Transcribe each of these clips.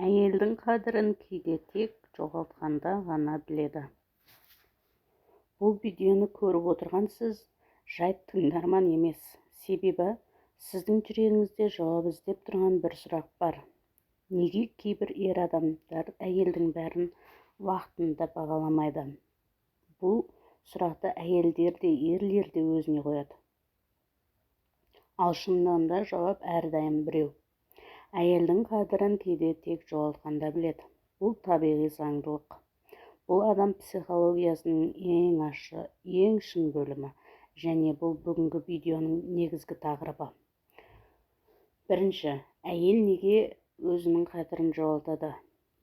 Әйелдің қадірін кейде тек жоғалтқанда ғана біледі. Бұл видеоны көріп отырған сіз жай тыңдарман емес. Себебі сіздің жүрегіңізде жауап іздеп тұрған бір сұрақ бар. Неге кейбір ер адамдар әйелдің бәрін уақытында бағаламайды? Бұл сұрақты әйелдер де, ерлер де өзіне қояды. Ал шынында жауап әрдайым біреу. Әйелдің қадірін кейде тек жоғалтқанда біледі. Бұл табиғи заңдылық. Бұл адам психологиясының ең ащы, ең шын бөлімі және бұл бүгінгі видеоның негізгі тақырыбы. Бірінші, әйел неге өзінің қадірін жоғалтады?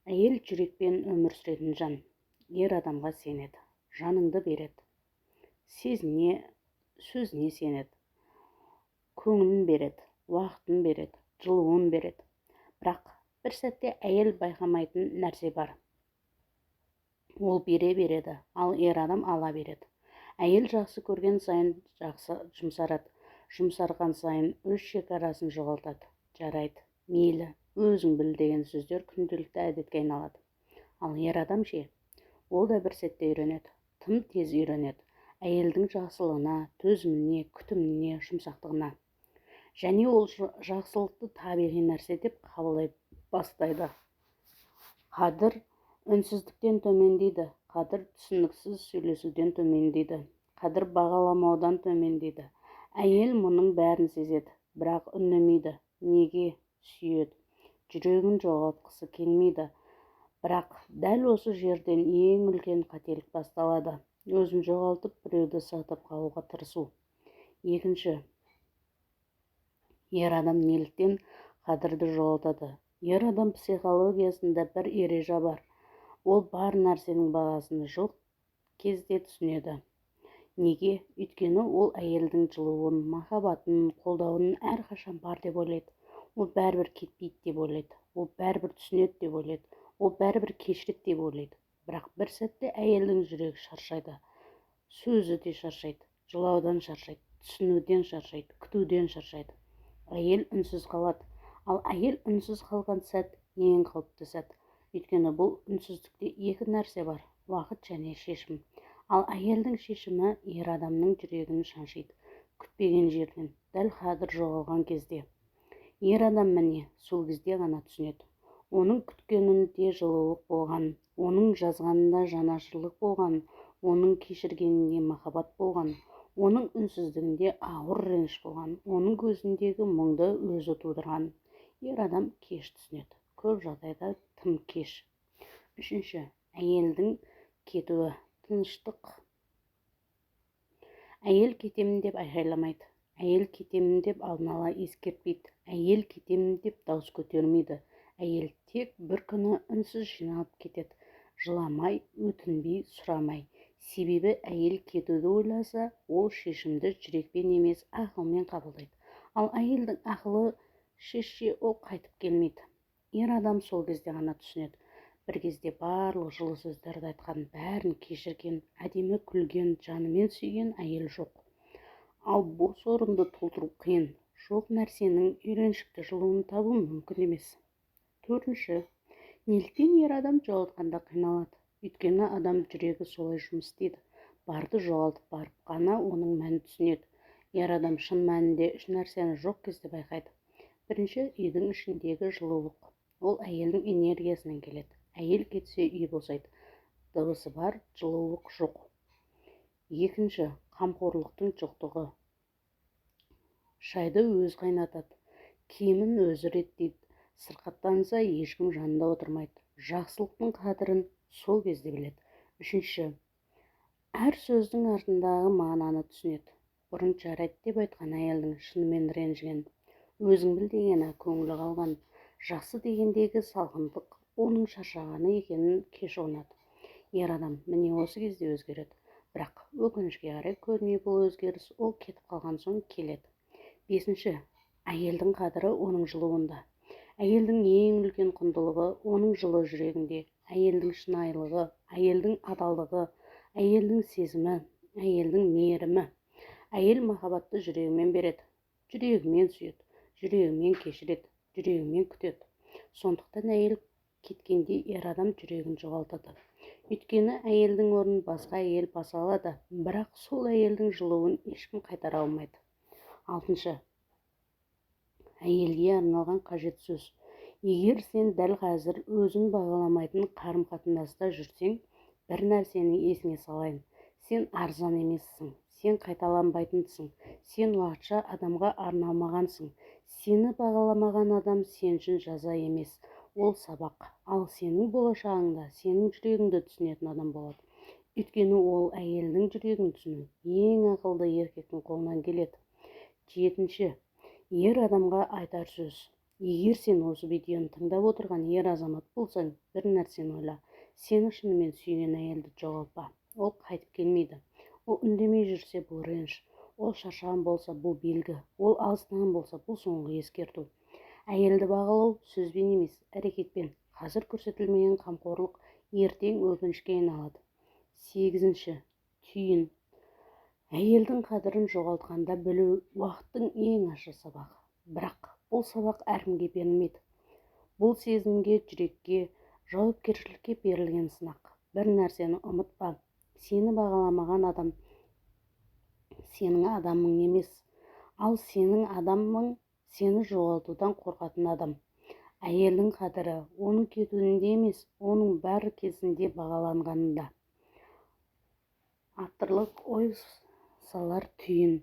Әйел жүрекпен өмір сүретін жан. Ер адамға сенеді, жаныңды береді. Сезіне, сөзіне сенеді. Көңілін береді, уақытын береді, жылуын береді. Бірақ бір сәтте әйел байқамайтын нәрсе бар. Ол бере береді, ал ер адам ала береді. Әйел жақсы көрген сайын жақсы жұмсарады. Жұмсарған сайын өз шекарасын жоғалтады. Жарайды, мейлі, өзің біл деген сөздер күнделікті әдетке айналады. Ал ер адам ше? Ол да бір сәтте үйренеді. Тым тез үйренеді. Әйелдің жақсылығына, төзіміне, күтіміне, жұмсақтығына. Және ол жақсылықты табиғи нәрсе деп қабылдай бастайды. Қадір үнсіздіктен төмендейді, қадір түсініксіз сөйлесуден төмендейді, қадір бағаламаудан төмендейді. Әйел мұның бәрін сезеді, бірақ үндемейді. Неге? Сүйеді. Жүрегін жоғалтқысы келмейді. Бірақ дәл осы жерден ең үлкен қателік басталады. Өзін жоғалтып, біреуді сатып қалуға тырысу. Екінші, ер адам неліктен қадірді жоғалтады? Ер адам психологиясында бір ереже бар. Ол бар нәрсенің бағасын жоқ кезде түсінеді. Неге? Өйткені ол әйелдің жылуын, махаббатын, қолдауын әрқашан бар деп ойлайды. Ол бәрібір кетпейді деп ойлайды. Ол бәрібір түсінеді деп ойлайды. Ол бәрібір кешіреді деп ойлайды. Бірақ бір сәтте әйелдің жүрегі шаршайды. Сөзі де шаршайды. Жылаудан шаршайды, түсінуден шаршайды, күтуден шаршайды. Әйел үнсіз қалады. Ал әйел үнсіз қалған сәт ең қауіпті сәт. Өйткені бұл үнсіздікте екі нәрсе бар: уақыт және шешім. Ал әйелдің шешімі ер адамның жүрегін шаншиды. Күтпеген жерден, дәл қадір жоғалған кезде. Ер адам міне сол кезде ғана түсінеді. Оның күткенінде жылулық болған, оның жазғанында жанашырлық болған, оның кешіргенінде махаббат болған, оның үнсіздігінде ауыр реніш болған, оның көзіндегі мұңды өзі тудырған. Ер адам кеш түсінеді. Көп жағдайда тым кеш. Үшінші, әйелдің кетуі тыныштық. Әйел кетемін деп айқайламайды. Әйел кетемін деп алдын ала ескертпейді. Әйел кетемін деп дауыс көтермейді. Әйел тек бір күні үнсіз жиналып кетеді. Жыламай, өтінбей, сұрамай. Себебі әйел кетуді ойласа, ол шешімді жүрекпен емес, ақылмен қабылдайды. Ал әйелдің ақылы шешсе, ол қайтып келмейді. Ер адам сол кезде ғана түсінеді. Бір кезде барлық жылы сөздерді айтқан, бәрін кешірген, әдемі күлген, жанымен сүйген әйел жоқ. Ал бос орынды толтыру қиын. Жоқ нәрсенің үйреншікті жылуын табу мүмкін емес. Төртінші, неліктен ер адам жоғалтқанда қиналады? Өйткені адам жүрегі солай жұмыс істейді. Барды жоғалтып барып қана оның мәнін түсінеді. Ер адам шын мәнінде үш нәрсені жоқ кезде байқайды. Бірінші, үйдің ішіндегі жылулық. Ол әйелдің энергиясынан келеді. Әйел кетсе үй босайды. Дыбысы бар, жылулық жоқ. Екінші, қамқорлықтың жоқтығы. Шайды өзі қайнатады, киімін өзі реттейді. Сырқаттанса ешкім жанында отырмайды. Жақсылықтың қадірін сол кезде біледі. Үшінші, әр сөздің артындағы мағынаны түсінеді. Бұрын жарайды деп айтқан әйелдің шынымен ренжіген, өзің біл дегені көңілі қалған, жақсы дегендегі салқындық оның шаршағаны екенін кеш ұғынады. Ер адам міне осы кезде өзгереді. Бірақ өкінішке қарай көбіне бұл өзгеріс ол кетіп қалған соң келеді. Бесінші, әйелдің қадірі оның жылуында. Әйелдің ең үлкен құндылығы оның жылы жүрегінде. Әйелдің шынайылығы, әйелдің адалдығы, әйелдің сезімі, әйелдің мейірімі. Әйел махаббатты жүрегімен береді, жүрегімен сүйеді, жүрегімен кешіреді, жүрегімен күтеді. Сондықтан әйел Кеткенде ер адам жүрегін жоғалтады. Өйткені әйелдің орнын басқа әйел баса алады, бірақ сол әйелдің жылуын ешкім қайтара алмайды. Алтыншы, әйелге арналған қажет сөз. Егер сен дәл қазір өзін бағаламайтын қарым-қатынаста жүрсең, бір нәрсені есіңе салайын: сен арзан емессің, сен қайталанбайтынсың, сен уақытша адамға арналмағансың. Сені бағаламаған адам сен үшін жаза емес, ол сабақ. Ал сенің болашағыңда сенің жүрегіңді түсінетін адам болады. Өйткені ол әйелдің жүрегін түсіну ең ақылды еркектің қолынан келеді. Жетінші, ер адамға айтар сөз. Егер сен осы видеоны тыңдап отырған ер азамат болсаң, бір нәрсені ойла: сені шынымен сүйген әйелді жоғалтпа. Ол қайтып келмейді. Ол үндемей жүрсе, бұл реніш. Ол шаршаған болса, бұл белгі. Ол алыстаған болса, бұл соңғы ескерту. Әйелді бағалау сөзбен емес, әрекетпен. Қазір көрсетілмеген қамқорлық ертең өкінішке айналады. Сегізінші түйін. Әйелдің қадірін жоғалтқанда білу — уақыттың ең ащы сабағы. Бірақ бұл сабақ әркімге берілмейді. Бұл сезімге, жүрекке, жауапкершілікке берілген сынақ. Бір нәрсені ұмытпа: сені бағаламаған адам сенің адамың емес, ал сенің адамың — сені жоғалтудан қорқатын адам. Әйелдің қадірі оның кетуінде емес, оның бар кезінде бағаланғанында. Авторлық ой салар түйін: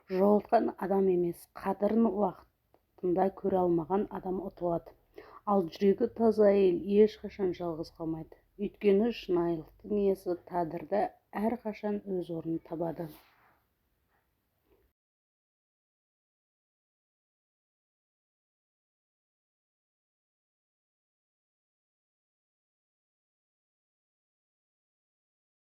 жоғалтқан адам емес, қадірін уақытында көре алмаған адам ұтылады. Ал жүрегі таза әйел ешқашан жалғыз қалмайды, өйткені шынайылықтың иесі тағдырда әрқашан өз орнын табады.